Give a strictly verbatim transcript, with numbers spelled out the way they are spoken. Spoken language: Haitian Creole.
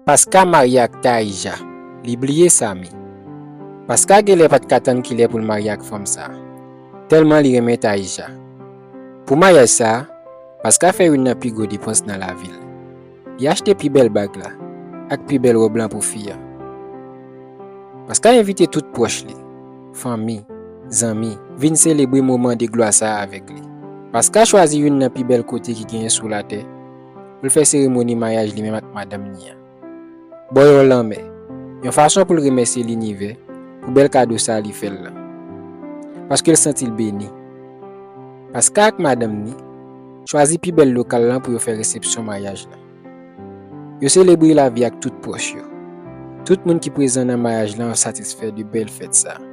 Paska marye ak Taïja, li bliye Samy. Paska genlè pa t ka tann kilè pou l marye ak fanm sa a, tèlman li renmen Taïja. Pou maryaj sa a, Paska fè youn nan pi gwo depans nan lavi l. Li achte pi bèl bag la ak pi bèl wòb lan pou fi a. Paska envite tout pwòch li, fanmi, zanmi, vin selebre moman de glwa sa a avèk li. Paska chwazi youn nan pi bèl kote ki genyen sou latè pou l fè seremoni maryaj li menm ak madanm ni an. Bò yon lanmè, yon fason pou l remèsye linivè pou bèl kado sa a li fè l lan. Paske l santi l beni. Paska ak madanm ni chwazi pi bèl lokal lan pou yo fè resepsyon maryaj lan. Yo selebre lavi ak tout pwòch yo. Tout moun ki prezan nan maryaj lan satisfè de bèl fèt sa a.